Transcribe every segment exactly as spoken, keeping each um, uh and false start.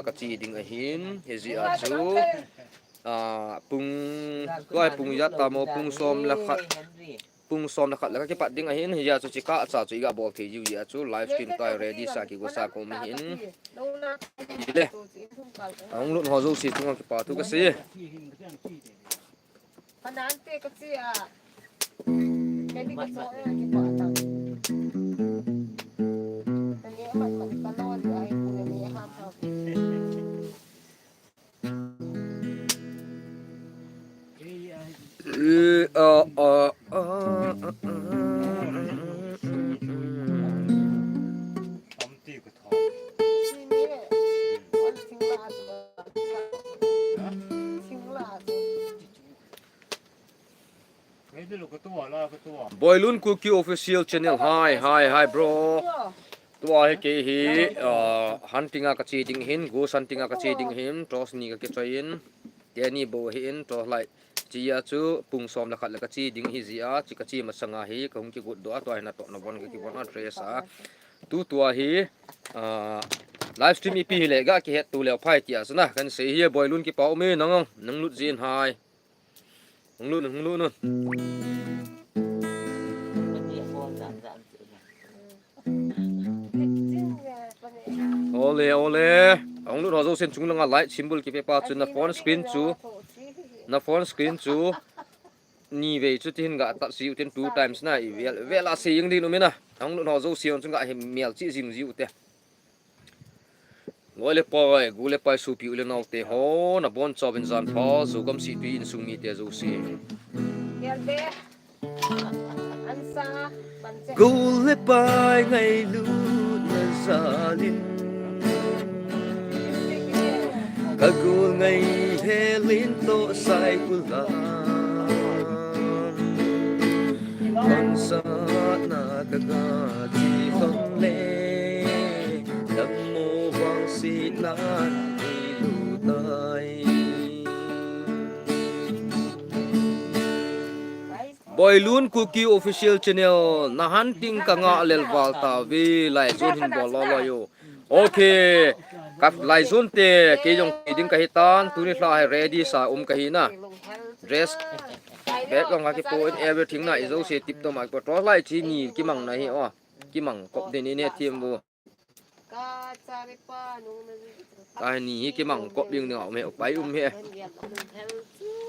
ka che ding ahin, hijeh a chu, ah, pung, tua hi pung ijat tam o, pung som le khat, pung som le khat le ka kipat ding ahin, hijeh a chu chikah cha chu iga bol thei jiu jeh a chu live stream tua hi ready sa kigo sa ka um ahin. Hile. Ahung lut ho jouse chunga kipa thu kasei. Kanante ka che a. Kani ka cho e ki pa ta. Tani ham ka lo di ai ku ne ham ham. Eh, ah, ah, ah, ah, ah, ah, ah. Boilun Kuki Official Channel. Hi, hi, hi, bro. Tua hi kei hi, ah, hunting a ka che ding hin, ghost hunting a ka che ding hin, torch ni ka kichoi in, teni bou hi in, torch light. Chia chu pung som le khat le ka che ding hi jeh a, chi ka che masanga hi, ka hung kigot doh a, tua hi natoh navon ka kivon a dress a. Tu tua hi, ah, live stream ipi hile ga kihet tu leu phai tia chu na, kan sei hi Boilun kipa um e nang, nang lut jin hai. Hung lut, hung lut, hung lut. Ole, ole. Hung lut ho jousen chunglanga light symbol kipe pa chu na phone screen chu. Na phone screen chu. Ni vei chu tihin ga tat siu tin two times na i vel, vel a sei jing din um ina. Hung lut ho jouse chu ga hi mel chi jing jiu te. Loi le pai, gu le pai, sopi u le nao te ho, nabon chauvin jan pha, Zogam Sittwe insung mite jouse. Gol le pai ngailutna jalin, ka gol ngaihel in toh Saikul a, hansatna ka ga chi khong le. Dangmo vang sinan ilu tai. Boilun Kuki Official Channel, na hunting ka nga lel val ta ve, lai jun hin bol lo lo yo. Okay, ka lai jun te, kei jong kei ding ka hi tan, tuni lha hi ready sa um ka hi na. Dress, bag jong ka kipo in everything na, i jouse tip to ma kipo, torch light chi ni kimang na hi o. Kimang kop din in he thiam bu. Ka ni hi kimang kop ding ding a um he, upai um he.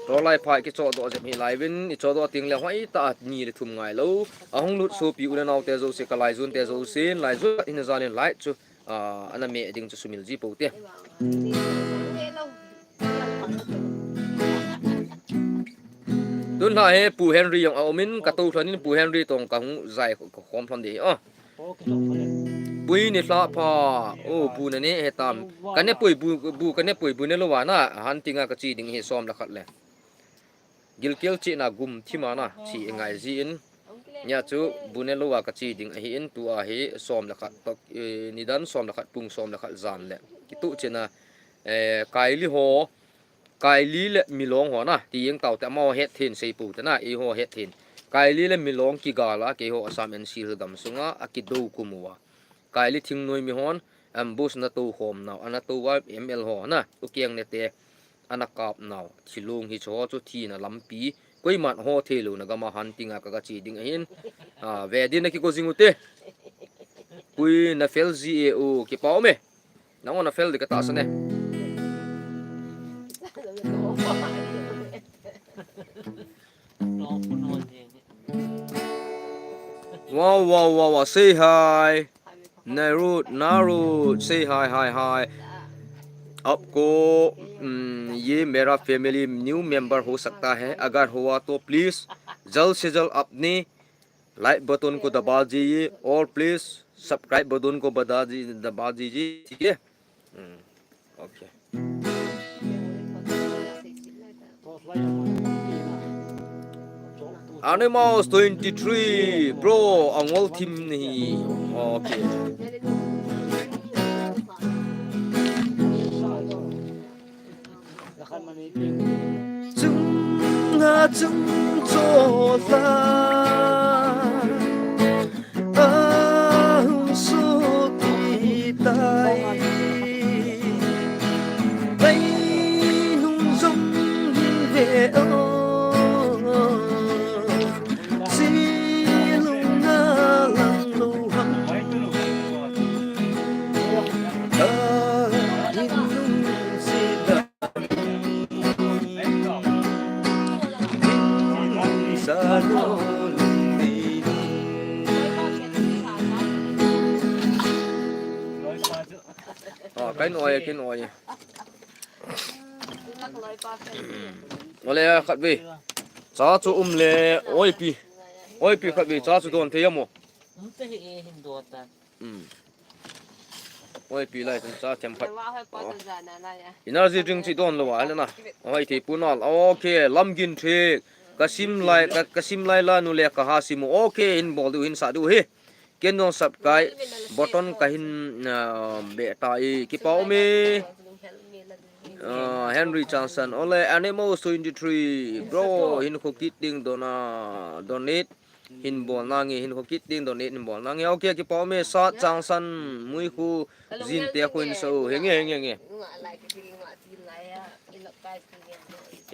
Torch light pha kichodoh jep hi lai vin, i chodoh ting le hoi ta ni le thum ngai lo. Ahung lut sopi u le nao te jouse ka lai jun te jouse, lai jun in jalin light chu, ah, ana me ding chu sumil ji po te. Tun lha hi Pu Henry jong a um in, ka to lhon in Pu Henry tong ka hung jai khom lhon ding hi o. Pui ni lha pha, o, bu na ne he tam. Ka ne pui bu, bu ka ne pui bu ne lou va na, hunting a ka chi ding hi som le khat le. Gilkel chihna gum thima na, chi ngai ji in. Nia chu bu ne lou va ka chi ding ahi in, tua hi som le khat, eh, nidan som le khat, pung som le khat jan le. Kitu chena, eh, Kaili ho, Kaili le Milong ho na, ti jeng tau te amaho het thein sei pou te na, eiho het thein. Kaili le Milong kigal a, keiho Assam N C Hills gam sunga, a kido kum uva. Kaili thingnoi mi hon, ambush na to khom nau, ana to uva M L ho na, u keng ne te, ana kap nau, thilung hi chu ho chu thina lampi, koiman ho thei lou na gam a hunting a ka ga chi ding ahin, a, ve din na kigo jing u te. Pui na fel ji e u, kipa um e. Nang on a fel di ka tahsan e. Wow, wow, wow, wow. Say hi. Narut, Narut. Say hi, hi, hi. आपको, हम्म, ये मेरा family new member हो सकता है। अगर हुआ तो प्लीज जल्द से जल्द अपने लाइक बटन को दबा दीजिए और प्लीज सब्सक्राइब बटन को बता दी-, दबा दीजिए, ठीक है? हम्म, okay. Animals twenty three, bro, angol thim nahi. Okay. Chunga chung cho la, a hung su ti tai. oi, kin oi. Ole khat ve. Cha chu um le, oi pi. Oi pi khat ve, cha chu don thei amo. Um te hi e hin do ta. Um. Oi pi lai chun cha them khat. Energy drink chi don lo a le na. Oi thei pu nal. Okay, Lamgin Thik. Ka sim lai, ka, ka sim lai la nu le ka ha simu. Okay, hin bol diu, hin sa diu hi. Ken jong subscribe button kahin, ah, be ta e, kipa um e. Ah, Henry Johnson, ole Animals twenty-three, bro, hin kho kit ding dona, donate, hin bol nange, hin kho kit ding donate, hin bol nange. Okay, kipa um e, Sat Johnson, mui khu, jin te khu in so, henge, henge, henge.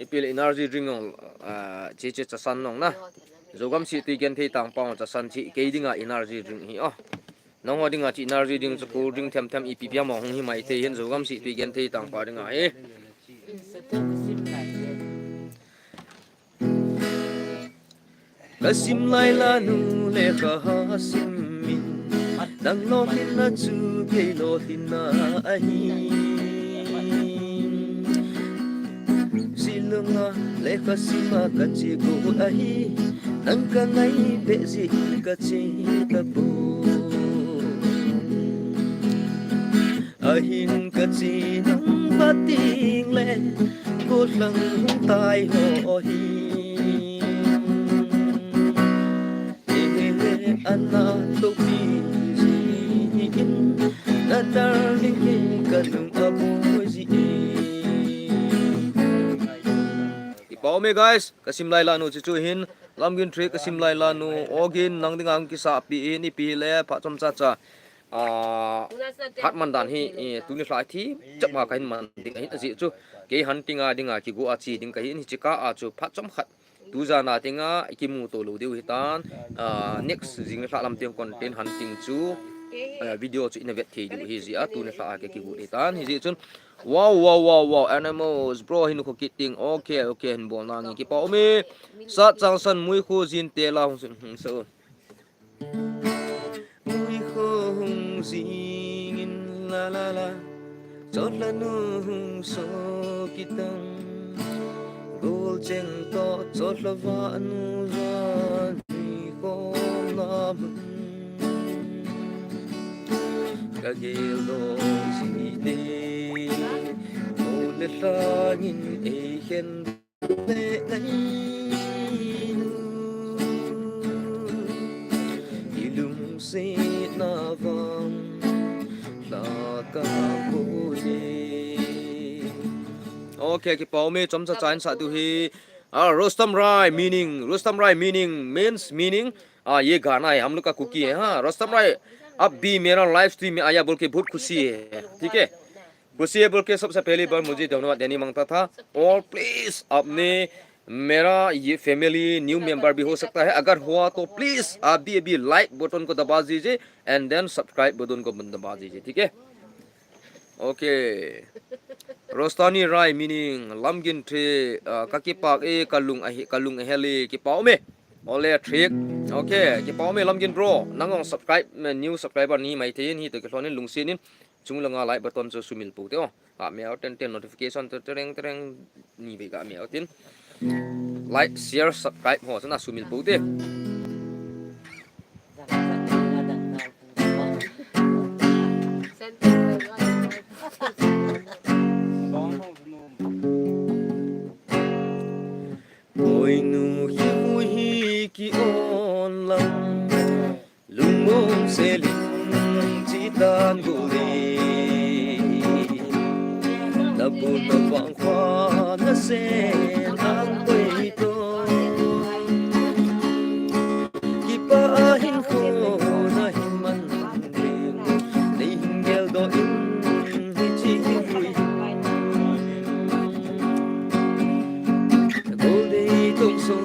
Ipi le energy drink jong, ah, che che chasan nong na. Zogam si tui gen thei tang pang chasan chi kei dinga energy drink hi, oh. Nangho dinga chi energy drink chu cold drink them them ipi pia mo hung hi mai thei hin Zogam si tui gen thei tang pa dinga hi. Ka sim lai la nu le ka ha sim min. Nang lolhinna chu kei lolhinna ahi. Silunga le ka sima ka che ko ahi. Nang ka ngai pe ji ka che ta po. Ahin ka che nung ka ting le ko lang hung tai ho hi. Ana topi ji in na darling hi ka lung a boi ji. Kipa um e guys, ka sim lai la nu chu chu hin, Lamgin Thik ka sim lai la nu, ogin nang dinga hung kisa pi in ipi le pha chom cha cha. Ah, hat man dan hi, eh, tuni lha thi, chap ma ka hin man ding ahin aji chu. Kei hunting a dinga kigu a chi ding ka hin hi chi ka a chu pha chom khat. Tu jan a tinga kimu to lo diu hitan, ah, next jing le lha lam teng content hunting chu, ah, video chu ina vet thei diu hi ji a, tuni lha a ke kigu hitan hi ji chun. Wow, wow, wow, wow, Animals, bro, hin kho kit ding. Okay, okay, hin bol nange, kipa um e. Sat Changsan mui khu jin te la hung sun, hmm, so. Mui khu hung jing in la la la. Chotla nu hung so kitang. Gol cheng to chotla va nu va ni ko na mun. Ka gel do si te. Mo le lang in ei khen le ngai nu. I lungsetna vang la ka boi le. Okay, kipa um e, chomcha cha in sa diu hi. Ah, Rustom Rai meaning, Rustom Rai meaning, means meaning, ah, ये गाना है, हम लोग का कुकी है, हाँ, Rustom Rai, आप भी मेरा live stream में आया बोल के बहुत खुशी है, ठीक है? खुशी है बोल के सबसे पहली बार मुझे धन्यवाद देने मांगता था। और please आपने मेरा ये family new member भी हो सकता है, अगर हुआ तो please आप भी अभी like button को दबा दीजिए and then subscribe button को दबा दीजिए, ठीक है? Okay. Rostani Rai meaning Lamgin Thik, ah, ka kipak e, ka lung ahi, ka lung ahel e, kipa um e. Ole Thik. Okay, kipa um e Lamgin bro. Nang jong subscribe, eh, new subscriber ni mai thei in hi to kilhon in lungset in chung langa like button chu sumil pou te o. Ka meo ten ten notification te tereng tereng ni ve ka meo tin. Like, share, subscribe ho chu na sumil pou te. Oi nu hi hui hi ki on lang. Lungmong se lung chi tan gu le. Na bu na vang khua na sen ang koi to. Kipa a hin kho na hin man ding. Nei hin gel do in hi chi hin hui. Gol dei tong so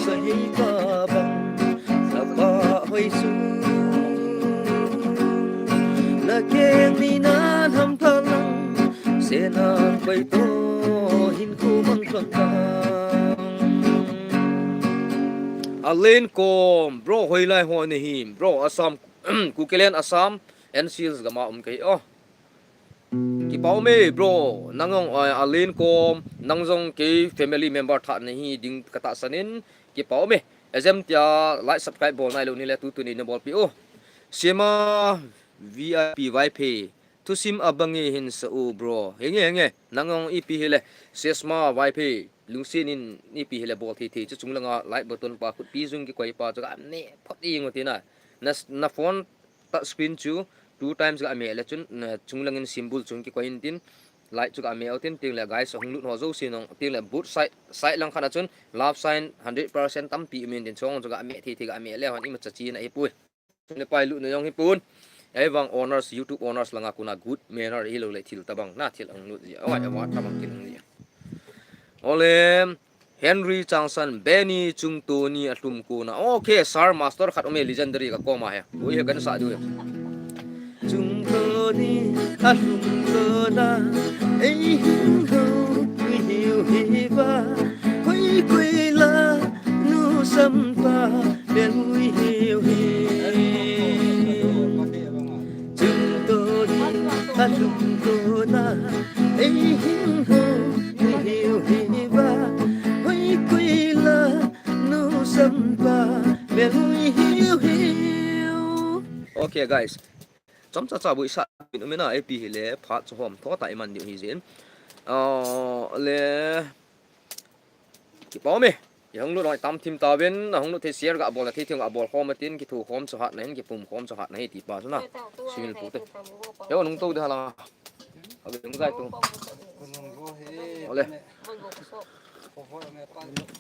sa hei pa bang. Sapa hoi su. Na keng ni na nam pha lang. Se na koi to hin khu mang thon ta. Alen kom, bro, hoilai ho na hi, bro, Assam, Kukiland, Assam, N C Hills gam a um kahi, oh. Kipa ume bro, nang jong, ah, alen kom, nang jong kei family member thah nahi ding katahsan in, kipa ume. Ejam tia like subscribe bol nailou nile tutu ni nabolpi u. Sema V I P Vaiphei, thusim abang e hin sa u bro. Henge, henge, nang jong ipi hile, Sesma Vaiphei, lungset in ipi hile bol thei thei chu chunglanga like button pa khutpi jung kikoi pa chu ga ne phot i ngo tina. Na, na phone touch screen chu two times ga me le chun, na, chunglangin symbol chung kikoi in tin, like chu ga me u tin, tin le guys, hung lut ho jouse nong, tin le both side, side lang khat a chun, love sign hundred percent tampi um in tin, chong chu ga me thei thei ga me le hon ima chachi na hi pui. Chun le pai lut na jong hi pun. Ei vang honors, YouTube honors langa kuna good manner hi lo le thil tabang, na thil ang lut ji. Awai, awat tabang kin ang ji. Ole, Henry Changsan, Benny Chungtoni alhum kona. Okay, sir, master khat ume, legendary ka koma he. Ui he kan sa du. Chungtoni alhum kona, ei hing ho, ui hiu hi va, koi koi la, nu sampa, bel ui hiu hi. Chungtoni alhum kona, ei hing ho, ui hiu hi va, koi koi la, nu sampa, bel ui hiu hiu. Okay, guys. Chomcha cha buisa in umina, ipi hile phat chu hom tho ta iman diu hi jin. Ah, le, kipa ume. I hung lut noi tam thim ta ven, a hung lut thei share ga bol, thei thim ga bol khom atin, kithu khom chu hat na hin, kipum khom chu hat na hi ti pa chu na. Swimming pool te. Yo, nung to de hala. Abi nung jai tu. Ole.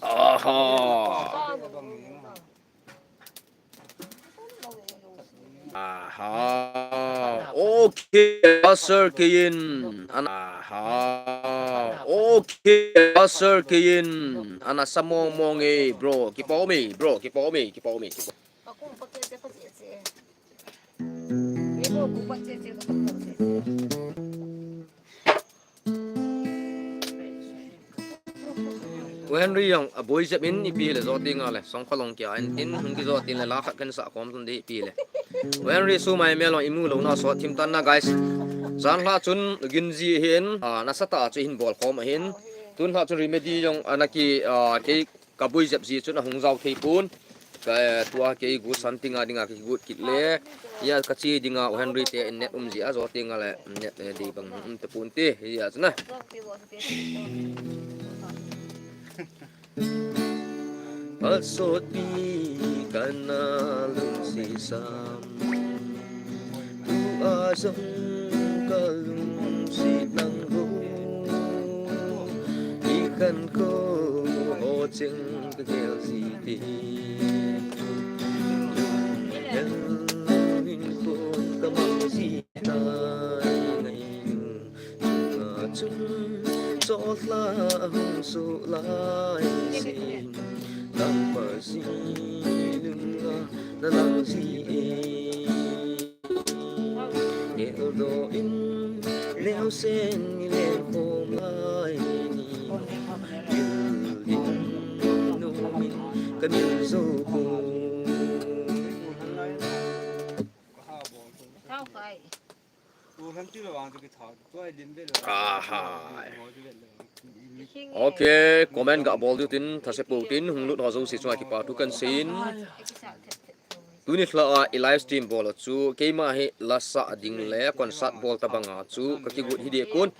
Aha. Aha. Okay, Pastor Kiyin. Ana, aha. Okay, Pastor Kiyin. Ana samong mong e, bro. Kipa ume, bro. Kipa ume, kipa ume, kipa. U Henry jong aboi jep in ipi le jo tinga le, song kholong kia in tin hung kijo tin le la khat kan sa khom tun di ipi le. U Henry sumai mel jong imu lou na so thim tan na, guys. Jan lha chun gin ji hin, ah, nasa ta chu hin bol khom ahin. Tun lha chun remedy jong ana ki, ah, kei ka bui jep ji chun ahung jao thei pon. Ka, eh, tua kei ghost hunting a dinga kigot kit le. Hia ka che dinga U Henry te in net um ji a jo tinga le net, eh, dei bang um te pon te. Hia chu na. Phalsotpi kana lungset sam. Tua jong ka lungset nang bou. I khankho ho cheng ka gel ji te. Hel in khon ka mang ji tai ngai nu. Chunga chun chotlha hung soh lai sin. Lampa ji nunga na lang ji e. Geldoh in leusen i leng khom lai ni. Mil ding nom in ka mil jou pon. Aha. Okay, comment ga bol diu tin, thase pou tin, hung lut ho jouse chunga kipa thu kan seiyin. Tuni lha a i live stream bol a chu, keima hi la sa ding le concert bol tabang a chu, ka kigot hi ding kon.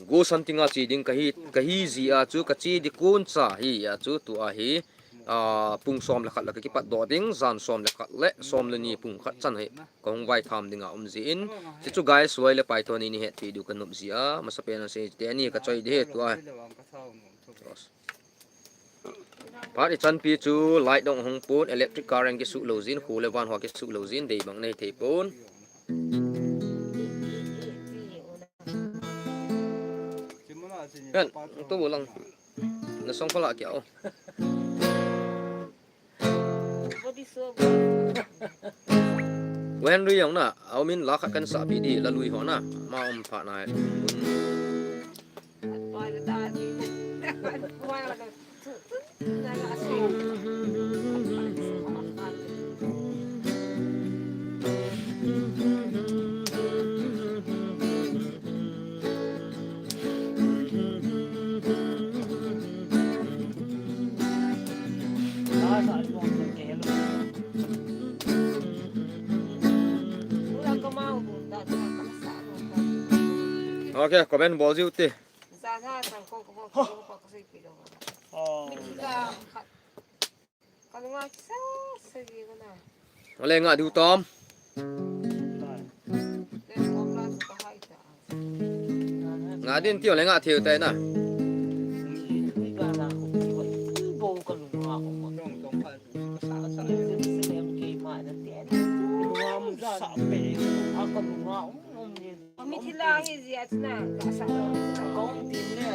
Ghost hunting a che ding ka hi, ka hi ji a chu, ka che ding kon cha hi a chu, tua hi, ah, pung som le khat la ka kipat doh ding, jan som le khat le, som le ni pung khat chan hi. Ka hung vai tham dinga um ji in. Hichu guys, huai le pai tho ni ni hetpi diu ka nop ji a. Masapen a sei te ani ka choi de tua. Phat i chanpi chu light dong hung pon, electric current kisuh lou jin, khu le van ho kisuh lou jin, dei bang nei thei pon. Kan, tu bulang. Na song pala kya o. Wen Riyong na, aumin la khat kan sa pi di, la lui ho na, ma um pha na. Okay, comment bol jiu te. Jan ha sang ko ko ko ko ko sei pi lo. Oh. Mi ti la khat. Ka lunga sa sa ji ko na. Ole nga diu tom. Te ko la sa ka hai ta. Nga din ti ole nga thiu tai na. Ni ga la ko ki wa i bo ka lunga ko ko. Tong tong ka sa sa. Ni se nem ke ma na te. Lunga mu sa pe. A ka lunga um um ni. Mi thila hi jia chuna, ka sa. Kong tin le.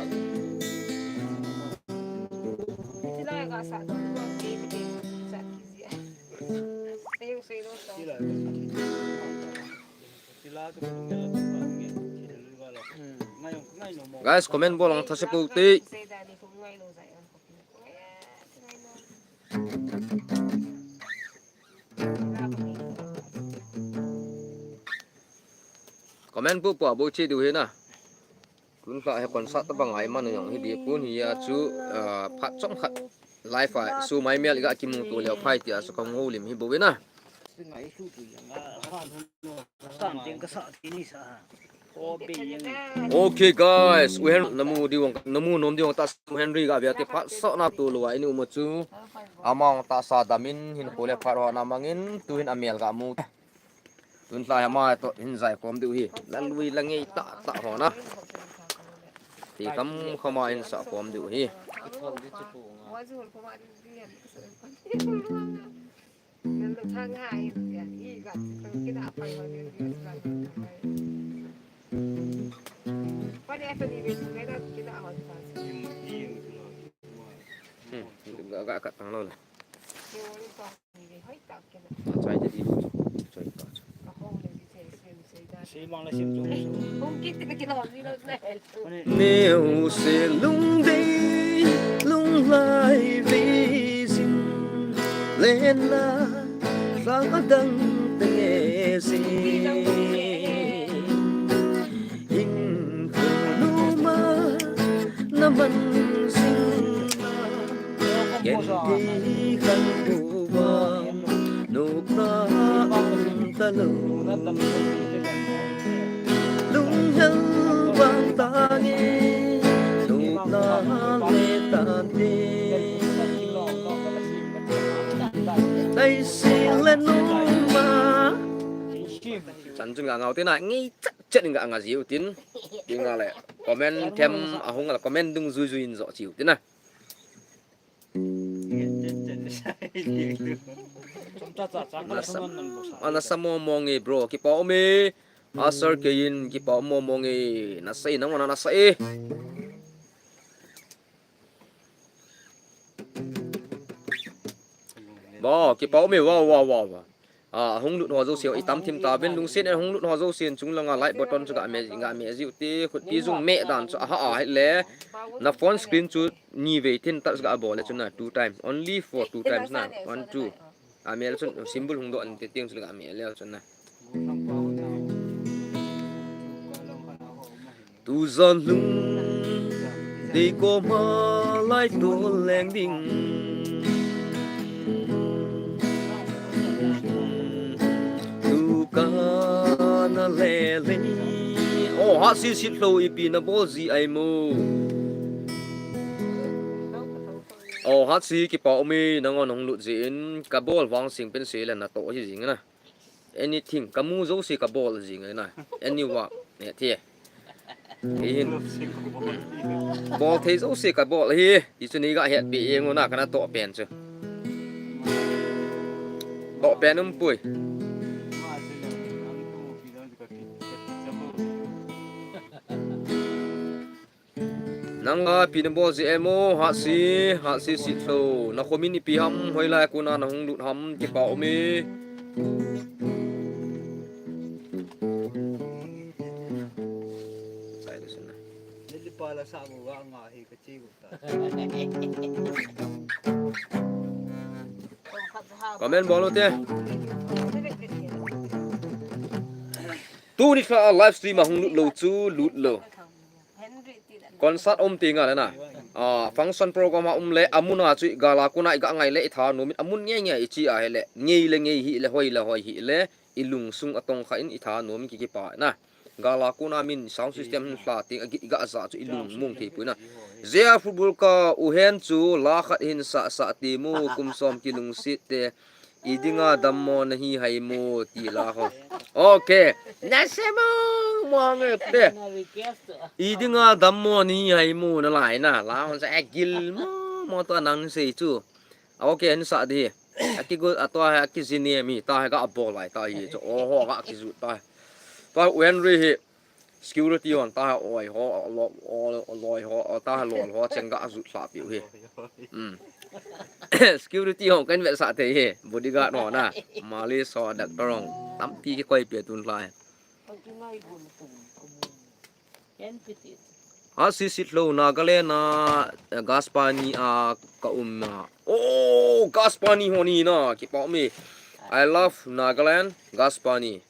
Mi thila ka sa, ka ke mi sa ki jia. Te u sei lo to. Guys, comment bol ang thase pu te. Comment pu pu a bol che diu hi na. Tun kha he concert ta bang ai man jong hi di pun hi a chu, ah, phat chom khat live a su mai mel ga kimu tu leo phai ti a chu kong ho lim hi bo ve na. Sang ting ka sa ti ni sa. Okay guys, u Hen namu diu namu nom diu ta u Henry ga ve te phat so na tu lo a ini u ma chu. Amang ta sa damin hin ko le phat ho na mangin tu hin amel ga mu. Tun lai ama to hin jai khom diu hi. La lui la ngei ta ta ho na. Ti kam khama hin sa khom diu hi. Hmm, ga ga ka tang lo la. Chai te di. Chai ka. Sim mang la sim chung. Hung kit te kilo ni lo na. Neu se lungdei, lunglai vei jing, lenna, lha adang te nge jing. Hing khunu ma, na man jing na. Ken thei khan uvang nopna um talou. Lunghel vang tange nopna le tante. Taisi le numa. Chan chun ga ngau te na ngi chat chat ga nga jiu tin. Ti nga le comment them ahung la comment dung jui jui in jo chiu tin na. Ana sa, ana sa mo mo nge bro, kipa um e. Asar kein kipa um mo mo nge, na sei na mo na na sei. Ba, kipa um e, wow, wow, wow, wow. A, hung lut ho jouse, i tam thim ta ven lungset in hung lut ho jouse, chung langa like button chu ga me, ga me jiu te, khutpi jung me dan chu, aha, a, le, na phone screen chu ni vei tin touch ga bol le chu na, two times, only for two times na, one, two. A me le chun symbol hung doh in te tiang chu ga me le chun na. Tu jan lungdei koma lai tol leng ding. Tu kana le le. O, Hatsi Sitlhou ipi na bol ji ai mo. O, Hatsi kipa um e, nangho nahung lut jeh in ka bol vang sing pen se le na toh hi jing na. Anything, ka mu jouse ka bol jing na. Any work, ne ti. Hi hin. Bol thei jouse ka bol hi. Hi chu nei ga hetpi jeng u na kana toh pen chu. Toh pen um pui. Nang a ipi na bol ji em o, Hatsi, Hatsi Sitlhou. Na khomin ipi ham, hoilai a kona na hung lut ham, kipa um e. Comment bol u te. Tuni kha live stream a hung lut lou chu, lut lou. Concert um ti nga le na. A, function program a um le, amun a chu i gal a kona i ga ngai le i thanom in, amun ngei ngei i chi a hi le, ngei le ngei hi le, hoi le hoi hi le, i lungsung a tong kha in i thanom in ki kipa na. Gala kona min sound system hin hla ting, agi ga za chu ilung mong thei pui na. Zia football ka u hen chu la khat hin sa sa ti mu kum som kilungsit te. Idinga dammo nahi hai mu ti la ho. Okay. Na se mong mong te. Idinga dammo nahi hai mu na lai na. La ho sa agil mo mo to nang sei chu. Okay, hin sa di. Aki go ato ha aki zine mi ta ha ga bol lai ta hi chu. Oho ga ki zu ta. Ta u Henry hi. Security hon ta ha oi ho lo loi ho ta ha lol ho cheng ga zu hla piu hi. Hmm. Security hon kan ve sa te hi. Bodyguard no na. Mali so doctor hon. Tampi ki koi pe tun lai. Asi sit lo Nagaland a Gaspani a ka um na. Oh, Gaspani honi na. Kipa mi. I love Nagaland, Gaspani.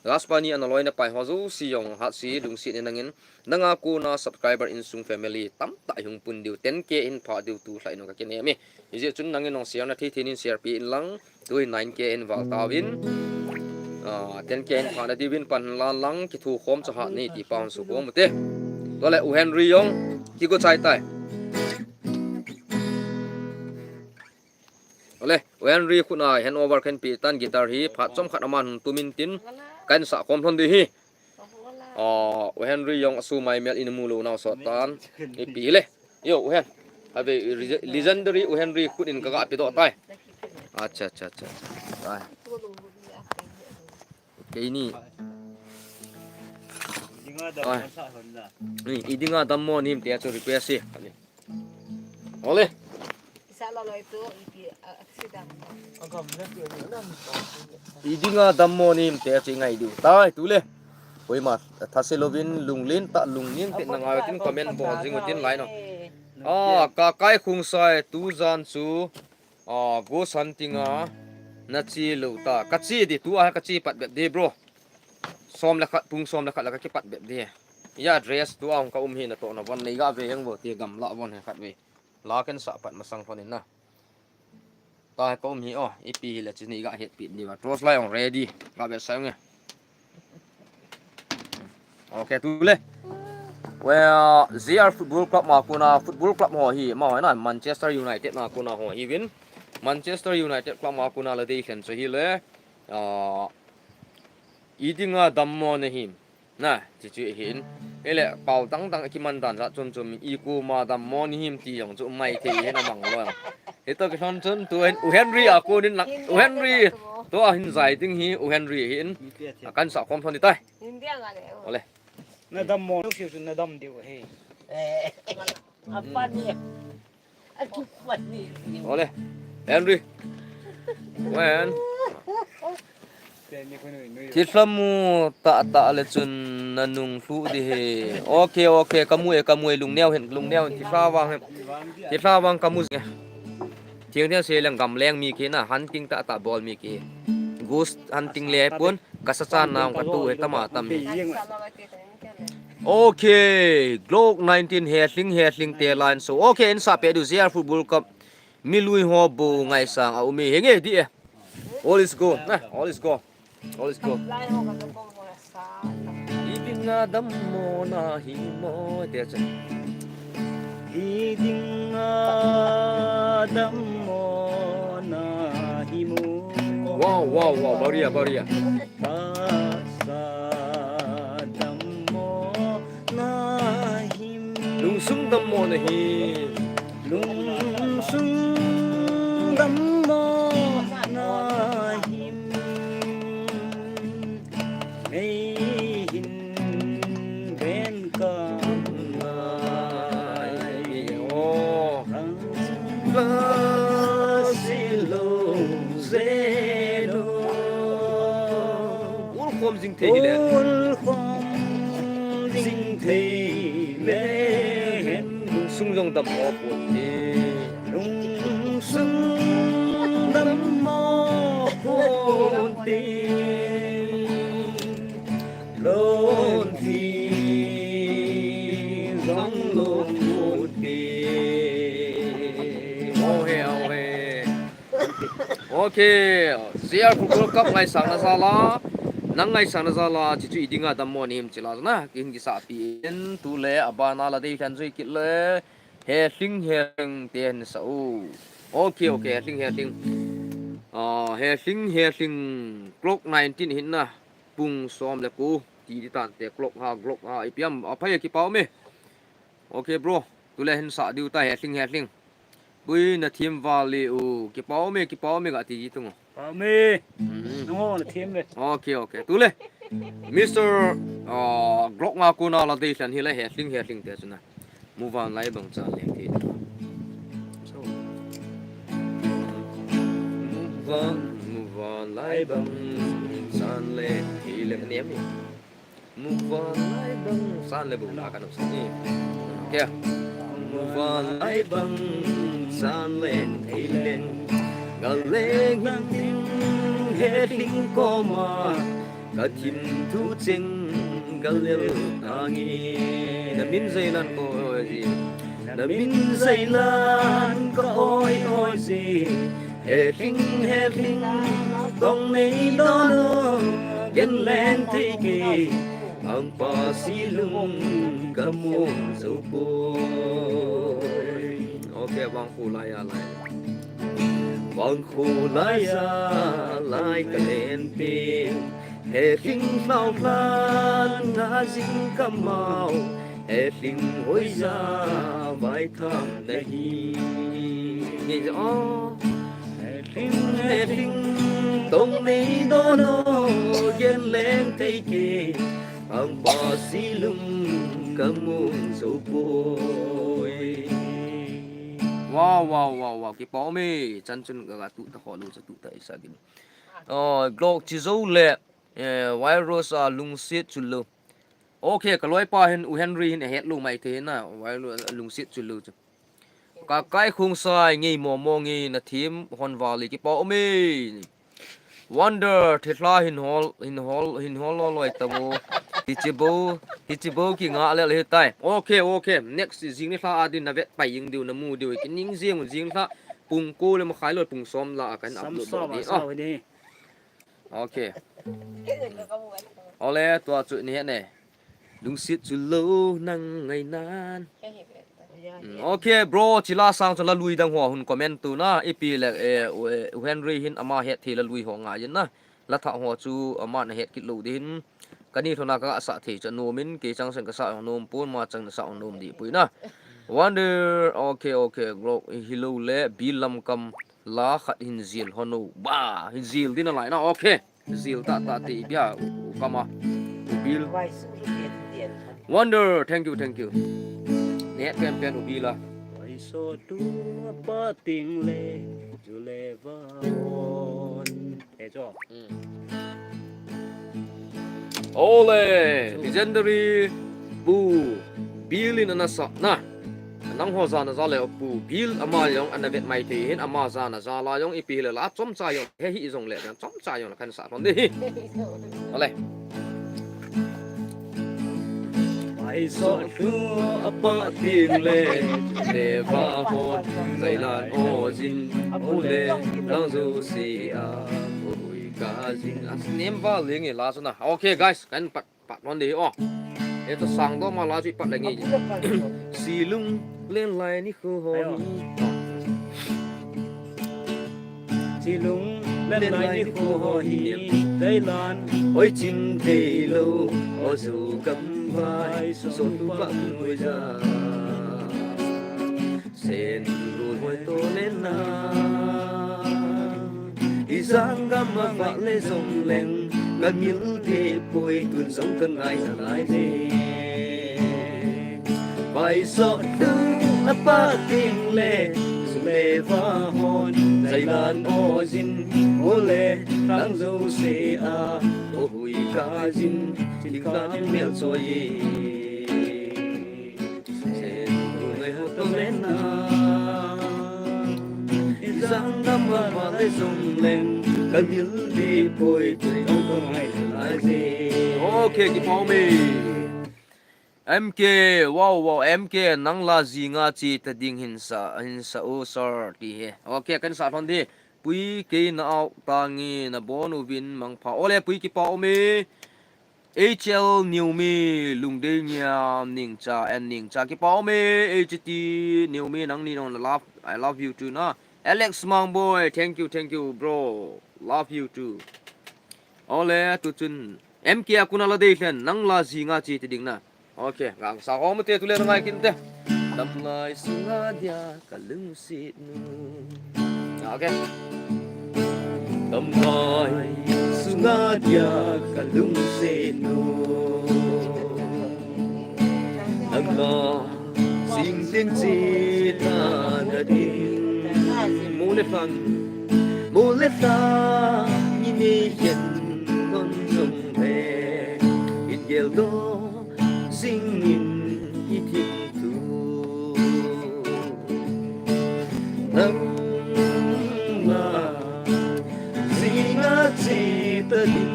Gaspani ana loina pai ho jouse jong hatsi lungset in nangin nanga kona subscriber insung family tamtah hung pun diu ten K hin pha diu tu hlai no ka kinem e. Hijeh chun nangin nong share na thei thei nin share pi in lang tu hi nine K hin val tauvin. Ah, ten K hin pha na diuvin pan lan lang kithu khom cha hat ni ti pa hon su khom te. Tole u Henry jong kigo chai tai. Ole, u Henry khut na hand over kan pe tan guitar hi phat chom khat aman hung tumin tin kan sa khom thon di hi. Ah, u Henry jong asu mai mel in mu lo nau sot tan. Ipi le. Yo, u Hen. Ave legendary u Henry khut in ka ga pe do tai. Acha, acha, acha. Tai. Keini. Idinga dammo nahi em te chu request hi. Ole. Idinga dammo nahi em te chu ngai diu. Tai tu le. Koima thase louvin lunglen ta lunglen te na ngai tin comment bol jing utin lai no. Ah, ka kai khung sai tu jan chu. Ah, ghost hunting a na chi lo ta. Ka chi di tu a ka chi pat bep di bro. Som le khat pung som le khat la ka kipat bep di. Ya dress tu a hung ka um hi na to na von nei ga ve heng vo ti gamla von he khat ve. La ken sa pat masang thon in na. Ta ka um hi o, ipi hi le chi nei ga het pi ni ba. Torch light hung ready. Ga be sa nge. Okay, tu le. Well, Z R Football Club ma kona football club ho hi, ma ho na Manchester United ma kona ho hi vin. Manchester United club ma kona la dei khen chu hi le. Ah, idinga dammo nahi em. Na, chi chu hin. Ele pau dang dang kiman dan la chom chom i koma dammo nahi em ti jong chu mai thei hin amang lo. Hito ki thon chun tu hen u Henry a konin lang u Henry. To a hin jai ding hi u Henry hin. Kan sa khom thon di tai. Ole. Na dammo, luk siu na dam diu he. Ole. Henry. Wen. Thilha mu ta ta le chun na nung hlu di he. Okay, okay, ka mu e, ka mu e, lungneo hen, lungneo hen, thilha vang hen. Thilha vang ka mu e. Thiang thiang se leng gamleng mi ki na, hunting ta ta bol mi ki. Ghost hunting le pun. Ka sa chan nau ka tu he tama tam hi. Okay, Glock nineteen he hling he hling te line so. Okay, in sa pe du Z R Football Club. Mi lui ho bu ngai sang a umi he nge di e. All is go. Na, all is go. All is go. Idinga dammo nahi mo te cha. Idinga dammo nahi mo. Wow, wow, wow, baria, baria. Pasa dammo nahi. Lungsung dammo nahi. Lungsung dammo nahi. Mei hin ven ka ngai o. Ul khom jing thei hi le. Ul khom jing thei le. Sung jong dam o pon ti. Lungsung dammo khun ti, lon thi zong lon khun ti. Ohe, ohe. Okay, Z R Football Club ngaisang na sala. Nang ngaisang na jal a, chi chu i dinga dammo ni him chi la jana, kin kisahpi in, tule, abana la dei lhen jui kit le, He Hling, He Hling, te hin sa u. Okay, okay, He Hling, He Hling. Ah, He Hling, He Hling, clock nineteen hin na, pung som le ko, ti di tan te, clock ha, clock ha, ipi ham, aphai kipa ume. Okay, bro. Tule hin sa diu ta, He Hling, He Hling. Bui na thim vali u, kipa ume, kipa ume ga ti di tung. Pa ume. Hmm. Nungo na thim le. Okay, okay. Tule. Mister, ah, Glock nga ko na la dei lhen hi le He Hling, He Hling te chu na. Muvanlai bang chan le ti. So. Muvan, muvanlai bang chan le ti le nem. Muvanlai bang chan le bang la ka nop sa ni. Kya? Muvanlai bang chan le thei len. Gal le ngang ding He Hling koma. Ka thim thu cheng gal le tangi. Na min zai lan ko ji. Na min zai lan ka oi oi ji. He Hling, He Hling, tong nei don o, gen leng thei kei, ang pa si lung ka mun zo poi. Okay, vang khu lai a lai. Vang khu lai a lai ka len pe. He Hling lau hlan na jing ka mau. He Hling hoiya vai tham na hi. Nge ja o. He Hling, He Hling, tong nei don o, gen leng thei kei, ang pa si lung ka mun zo poi. Wow, wow, wow, wow, kipa ume, chan chun ga ga tu ta ho lu cha tu ta isa gin. Oh, Glock chi zo le, eh, virus a lungset chu lo. Okay, ka loipa hin, U Henry hin a het lou mai thei na, vai lou, lungset chu lou chu. Ka kai khung sai ngei mo mo ngei na thim hon vali kipa ume. Wonder, thithla hin hol, hin hol, hin hol lo loi ta mo. Hichi bo, hichi bo ki nga le le tai. Okay, okay. Next jing ni thla a din na vet pai jing diu na mu diu ki ning jing jing thla pung ko le ma khai lo pung som la a kan upload ni. Okay. Ole, tua chu ni he ne. Lungset chu lo nang ngai nan. Mm, okay, bro, chila sang chu la lui dang ho hun comment tu na, ipi le, eh, U, eh, U Henry hin ama het thei la lui ho ngai na. La tha ho chu ama na het kit lo din. Kani thona ka sa thei chu nom in, ke chang sen ka sa nom pon ma chang na sa nom di pui na. Wonder, okay, okay, Glock, hi lo le, Bill lam kam. La khat hin zil hon u. Ba, hin zil din a lai na. Okay. Zil ta ta ti bia u, u kama. U Bill. Wonder, thank you, thank you. Ne pen pen u Bill a. Vai so tu apa ting le, ju le va on. E cho. Mm. Ole, legendary Pu Bill in ana sa na. Nang ho jana ja le Pu Bill ama jong ana vet mai thei hin ama jana ja la jong ipi le la chomcha jong he hi jong le chomcha jong la kan sa thon de hi. Ole. Ai so tu apa ting le le va ho zai lan o jin o le lang zo si a. Ka jing a nem va leng e la chu na. Okay, guys, kan pat, pat non de o. E to sang do ma la chu pat leng e. Si lung len lai ni khu ho ni. Si lung len lai ni khu ho hi. Dai lan oi chin dei lo. O zu kam vai so so tu pa nu ja. Sen lu hoi to le na. I jang gam a va le jong leng, ka mil de poi tun jong ka ngai na lai de. Vai so tu a pa ting le, su le va hon, zai lan o jin, o le, tang zo se a, o hui ka jin, tin ka mel choi. Okay, kipa ume. M K, wow, wow, M K, nang la jinga chi ta ding hin sa, hin sa u sir ti he. Okay, kan sa thon di. Pui kei na out tange, nabon uvin mangpha. Ole Pui, kipa um e. H L Neomi, Lungdei Ngiam, Ningcha and Ningcha, kipa um e. H T Neomi, nangni jong love, I love you too na. Alex Mangboi, thank you, thank you bro, love you too. Ole, tu chun M K a kona la dei lhen, nang la jinga chi ti ding na. Ok, gangsa ho mute, tule na ngai kit te. Damlai sunga dia ka lungset nu. Ok. Damlai sunga dia ka lungset nu. Nang la jing tin chi ta na din. Mu le fang, mu le fang, i ni khen kon jong le. It gel do, jing in i thim tu. Nang la, jinga chi ta din.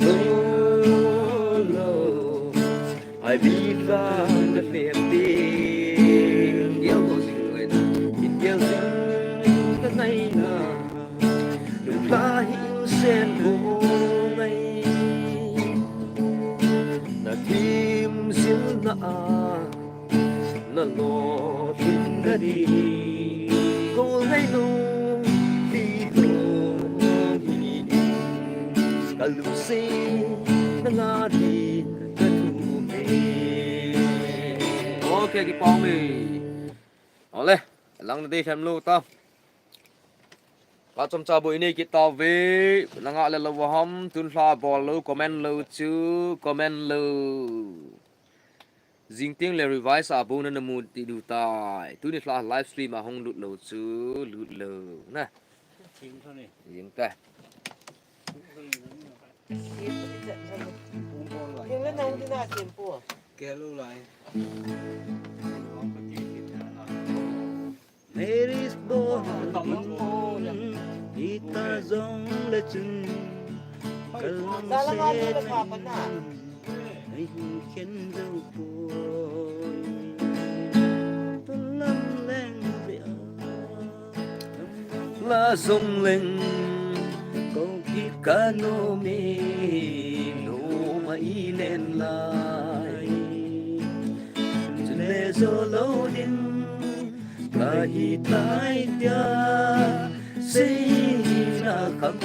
Lo, lo. Ai bi tla na lem ding, gel go jing ngai na, in gel jing ka ngai na. Lung tla hi in sen go ngai. Na thim jil na a, na lo thim na di. Ko ngai no, ti to hi in, ka lu se na nga di. Ok, kipa um e. Ole, lang na dei lhem lou ta. Ka chomcha boi nei kit tauve, na nga le lou ham, tun lha bol lou, comment lou chu, comment lou. Jing teng le revise a bou na na mu ti diu tai. Tuni lha live stream a hung lut lou chu, lut lou na. Jing ta. Marriage bou hita jong le chun, kalang se nei hin khen jou poi. Tulam leng ve a. La jong leng, ko kit ka nom e, nom a i len lai. Chule jo lou din, ka hi tai tia, sei na kham,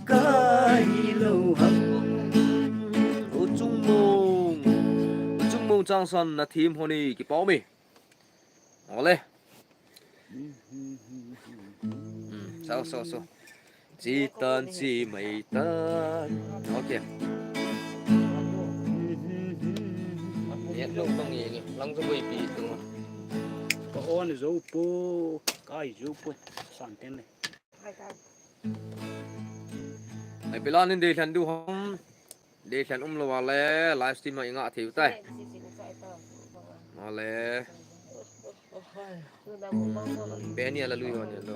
ka hi lou ham. O Chungmong, Chungmong Changsan na thim ho ni kipa um e. Ole. Hmm, sao, sao, sao. Chi tan, chi mai tan. Ok. Yet lo tong ye ni. Lang chu boi pi tu. Ka on zo po, kai zo po. San ten le. Ai pela nin dei lhan diu ham. Dei lhan um lou a le, live stream a i nga thei u tai. A le. Beni a la lui ho ni lo.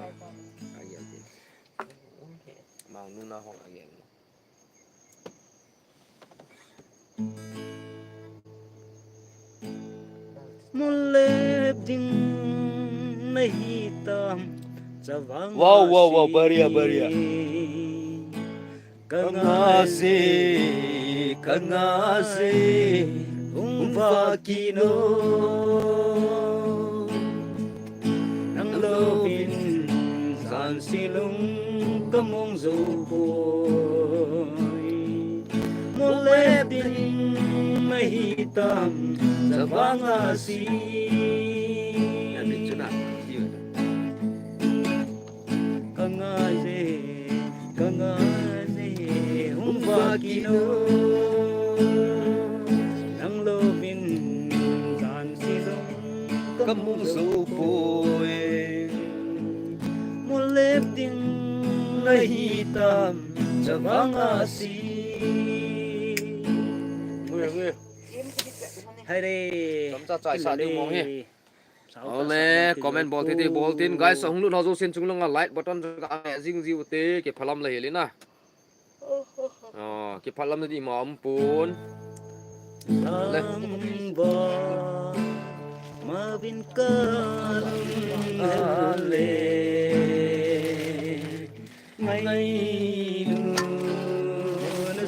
A gel ti. Mang nu na hong a gel. Mol lep ding na hi tam, chavang. Wow, wow, wow, baria, baria. Ka nga je, ka nga je, hung va kit o. Nang louvin jan seh lung ka mong jou poi. Mol lep ding na hi tam, chavang a si. Ka nga je, ka nga je, hung va kit o. Nang louvin jan seh lung ka mong jou poi. Mol lep ding na hi tam, chavang a si. Hai re. Chomcha chai sa diu mong hi. Ole, comment bol thei thei bol tin. Guys, ahung lut ho jousen chunglanga like button chu ka nge jing jiu te, kiphalam la hel in a. Oh, kiphalam na di ma um pon. Le. Mavin kalung hale, ngailun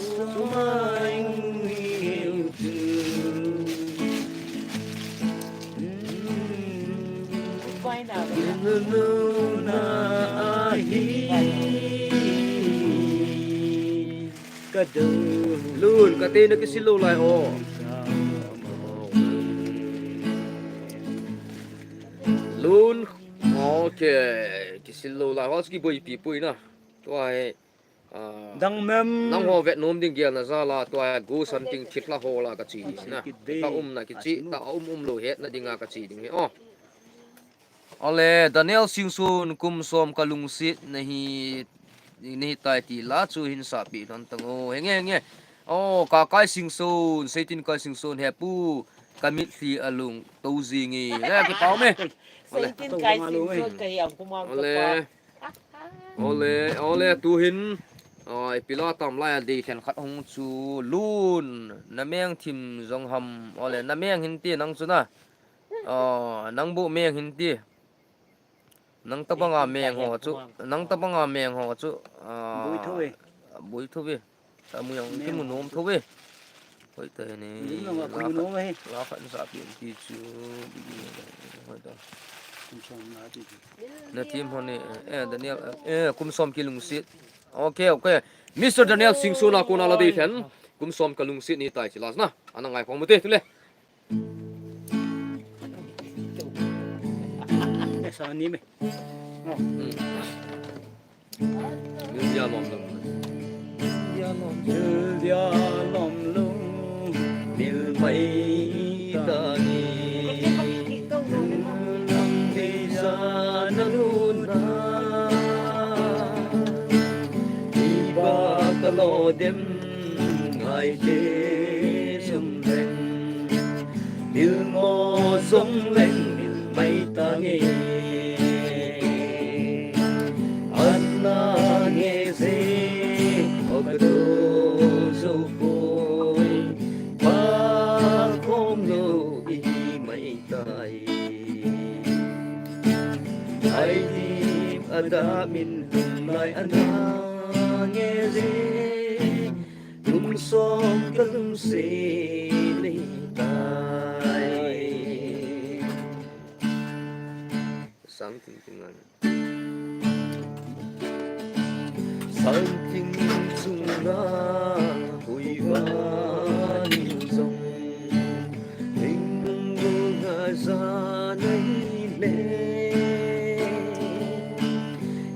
sumaing hiu chu. Nuna ahi. Lun, kate na kisil lou lai ho. Lun, okay, kisil lou lai ho, kiboipi pui na. Tua hi, ah, dang mem. Nangho vet nom ding gel na jal a, tua hi, gu san ding thip la ho la kachi na. Thip la um na kichi, ta um um lou het na ding a kachi ding hi. Oh. Ole, Daniel Singson, kum som kalungset nahi, nahi tai ti la chu hin sapi lhon tang o. Henge, henge. O, Kakai Singson, Seitin Kai Singson, hepu, kamitlhi alung to jing e. Le, kipah um e. Ole. Seitin Kai Singson, kahi ang kumang. Ole. Ole, ole, tuhin. Oi, pila tam lai a dei khen khat hung chu lun, na meng thim jong ham. Ole, na meng hin ti nang chu na. Aw, nang bu meng hin ti. Nang tabanga meng ho chu, nang tabanga meng ho chu, ah, bui tho ve. Bui tho ve. Sa mu yang ki mu nom tho ve. Hoi ta ni. Ni ma ma mu nom ve. La khan sa pi ti chu. Hoi ta. Kum som na ti. Na team ho ni, eh, Daniel, eh, kum som kilungset. Okay, okay. Mister Daniel Singson a kona la dei khen. Kum som kalungset nahi tai chi la na. Ana ngai phong mu te tu le. Sa ni me. Mil dia lom lom. Mil dia lom lom. Mil mai ta ni. Lam dei sa na lun na. Iba ka lo dem ngai te sum leng. Mil mo sum leng mil mai ta nge. Anna nge se o ka do so poi. Pa kom no i mai tai. Ai di ada min lai anna nge se. Kum som kalungset nahi tai. Sang ting ting ngan. Sang ting chung na hui va ni jong. Ling lung nga za nahi le.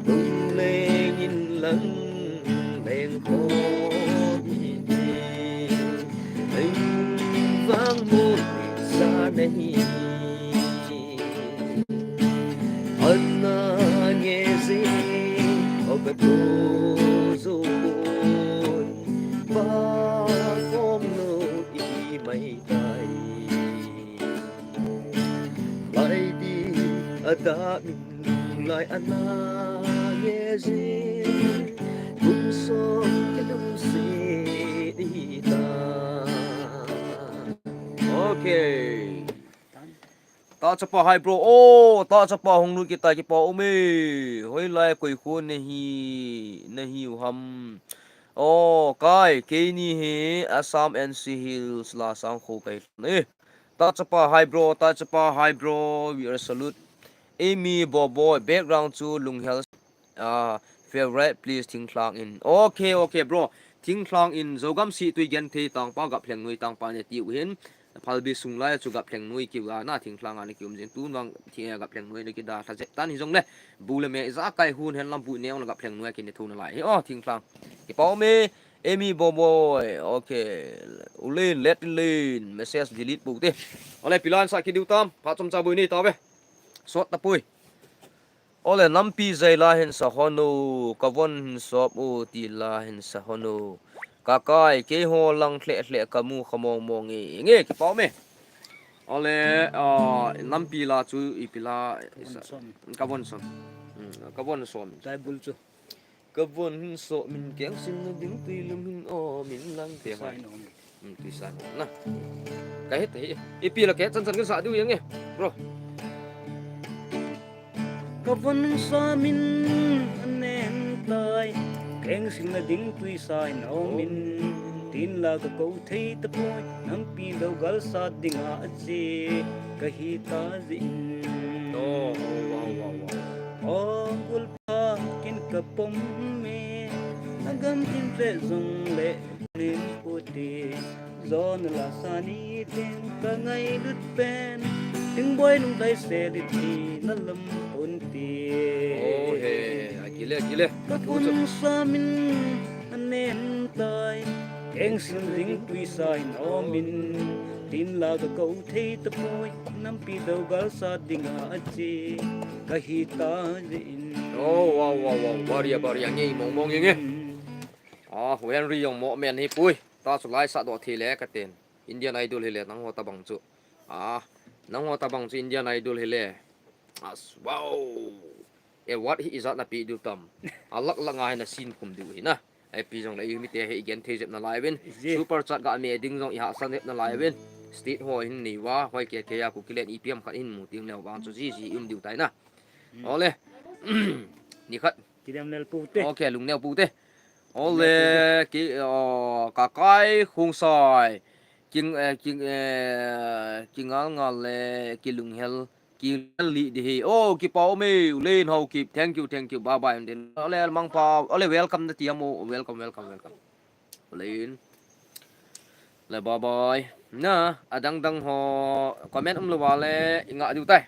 Lung leng in lang leng ko hi ti. Leng vang mo sa nahi. Anna nge si. O ka tu zu kun. Ba kom no i mai tai. Lai di ada min lai anna nge si. Kum som kalungset nahi tai. Okay. Ta chapa hi bro. Oh, ta chapa hung lut kit tai, kipah um e. Hoilai koi kho nahi, nahi u ham. Oh, kai, keini hi Assam N C Hills la sang kho kai. Eh, ta chapa hi bro, ta chapa hi bro, we are salute. Amy Bobo, background chu Lunghel, ah, favorite please, Thingthlang in. Okay, okay, bro. Thingthlang in Zogam si tui gen thei tangpa, Gaplheng noi tangpa ne ti u hin. Phalbi sung lai chu Gaplheng noi kiu a na, Thingthlang a na kium jing tu nang thi Gaplheng noi na kida tha jep tan hi jong le. Bu le me ijakai hun hen lam bu neo na Gaplheng noi kine thu na lai. Oh, Thingthlang. Kipah um e. Amy Bobo, okay. Ulen, let in len, message delete bu te. Ole, pilan sa kidiu tam, pha chom cha bui ni ta ve. Sot ta pui. Ole, nampi jai la hin sa hon u, ka von hin sop u, ti la hin sa hon u. Ka kai, keiho lang hle hle ka mu kha mong mong e. Nge, kipah um e. Ole, ah, nampi la chu ipi la, ka von som. Hmm, ka von som. Tai bul chu. Ka von hin so min keng sin na ding tui lum hin o min lang te ma. Hmm, tuisa na. Ka het hi. Ipi la ka het chan chan ka sa diu jeng e, bro. Ka von sa min anem tai. Keng sing na ding tuisa in om in. Tin la ka ko thei tapoi. Nampi do gal sa ding a che. Ka hi ta jin. Oh, wow, wow, wow. Oh, gul pa kin ka pom me. Na gam in fe zong le. Nin puti, zon la sani tin ka ngailut pen. Ting boi nung dai se di ti na lam pun ti. Oh, he, a kile, kile. Ka pun sa min anem tai. Keng sin ring tuisa in om in. Tin la ka ko thei tapoi. Nampi do gal sa ding a che. Ka hi ta jin. Oh, wow, wow, wow. Baria, baria, ngei mong mong jeng e. Ah, Hu Henry jong mo men hi pui. Ta chu lai sa doh thei le ka ten. Indian Idol hi le nang ho tabang chu. Ah, nang ho tabang chu Indian Idol hi le. As, wow. Award hi ijat na pe diu tam. A lak lak nga hi na sin khum diu hi na. Ai pi jong le i mi te hi i gen thei jep na lai ven. Super chat ga me ding jong i ha san jep na lai ven. State ho hin nei va, hoi ke ke ya ku kilen i piam khat hin mu ting le vang chu ji ji um diu tai na. Ole. Ni khat. Kidem lel pu te. Okay, lung neo pu te. Ole, ki, oh, ka kai khung sai. King, eh, king, eh, kingal ngal le, kilung hel, king li di hi. Oh, kipa ome, ulen hau kip. Thank you, thank you. Bye bye. Din. Ole, mang pa. Ole, welcome na ti amo. Welcome, welcome, welcome. Ulen. Le, bye bye. Na, adang dang ho. Comment um lo wa le, inga diu tai.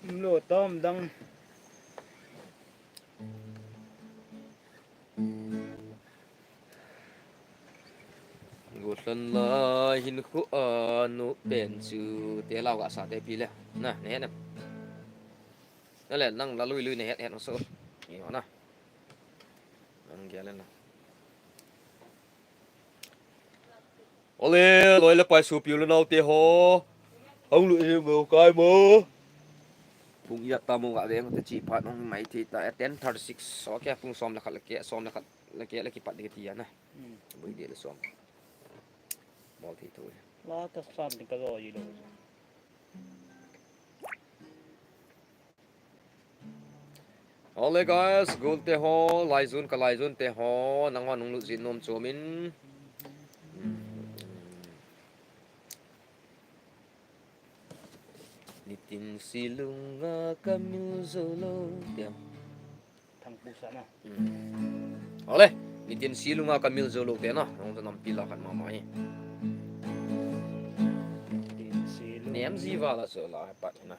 Lo tom dang. Gotlan lai hin khu anu pen chu te lau ga sa te pi le. Na, ne na. Na le nang la lui lui ne het het so. Ni na. Nang ge le na. Ole, loi le pai sopi u le nao te ho. Hung lut in mo kai mo. Pung ijat ta mo ga veng te chi phat nong mai thei ta, ten thirty six. Okay, pung som le khat le ke, som le khat le ke le kipat ding ti a na. Hmm. Bui de le som. Mo thei tu. La ka san ding ka lo ji lo. Ole guys, gol te ho, laijun ka laijun te ho, nang ho nung lut jin nom chom in. Nitin silunga ka mil jou lou te. Thang pu sa na. Ole, nitin silunga ka mil jou lou te na, nang ta nampi la khat mama hi. Nitin silunga. Nem ji va la so la pat na.